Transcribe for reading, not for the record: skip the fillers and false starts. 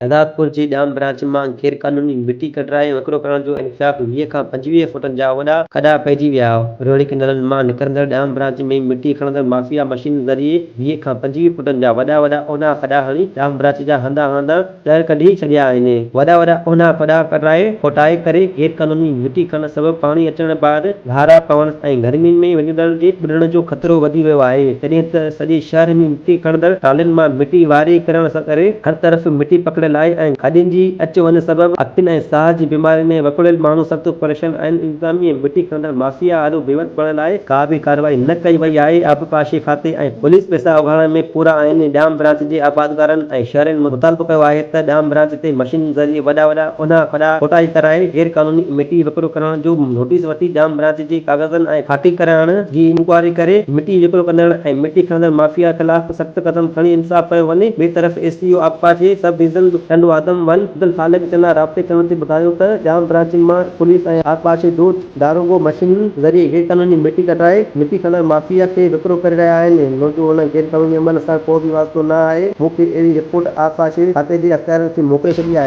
شهدادپور جي ڄام برانچ مان غيرقانوني مٽي ڪڍرائي وڪرو ڪرڻ جو انڪشاف، 20 کان 25 فوٽن جا وڏا کڏا پئجي ويا. روهڙي ڪئنالن مان نڪرندڙ ڄام برانچ ۾ مٽي کڻندڙ مافيا مشينن ذريعي 20 کان 25 فوٽن جا وڏا وڏا اونها کڏا هڻي ڄام برانچ جا هنڌان هنڌان ڏر ڪڍي ڇڏيا آهن. وڏا وڏا اونها کڏا ڪڍرائي کوٽائي ڪري غيرقانوني مٽي کڻڻ سبب پاڻي اچڻ بعد گهارا پوڻ ۽ گرمين ۾ وڃندڙن جي ٻڏڻ جو خطرو وڌي ويو آهي، جڏهن ته سڄي شهر ۾ مٽي کڻندڙ ٽرالين مان مٽي واري ڪرڻ ڪري هر طرف مٽي پکڙيل آهي ۽ گاڏين جي اچ وڃ سبب اکين ۽ ساهه جي بيمارين ۾ وڪوڙيل ماڻهو سخت پريشان آهن، انتظاميه مٽي کڻندڙ مافيا آڏو بيوس بڻيل آهي، ڪا به ڪارروائي نه ڪئي وئي آهي، آبپاشي کاتي ۽ پوليس پئسا اوڳاڙڻ ۾ پورا آهن، ڄام برانچ جي آبادگارن ۽ شهرين مطالبو ڪيو آهي ته ڄام برانچ تي مشينن ذريعي وڏا وڏا اونها کڏا کوٽائي ڪرائي غير قانوني مٽي وڪرو ڪرڻ جو نوٽيس وٺي ڄام برانچ جي ڪاغذن ۽ ڦاٽي ڪرائڻ جي انڪوائري ڪري مٽي وڪرو ڪندڙ ۽ مٽي کڻندڙ مافيا خلاف سخت قدم کڻي انصاف ڪيو وڃي. ٻئي طرف اي سي او آبپاشي sub division Tando Adam one Abdul Khaliq Channa رابطي ڪرڻ تي ٻڌايو ته ڄام برانچ مان پوليس ۽ آبپاشي جو داروغو مشينن ذريعي غير قانوني مٽي ڪڍرائي مٽي کڻندڙ مافيا کي وڪرو ڪري رهيا آهن منهنجو ان غير قانوني عمل سان ڪو به واسطو نه آهي مون کي اهڙي رپورٽ آبپاشي کاتي جي اختيارين کي موڪلي ڇڏي آهي.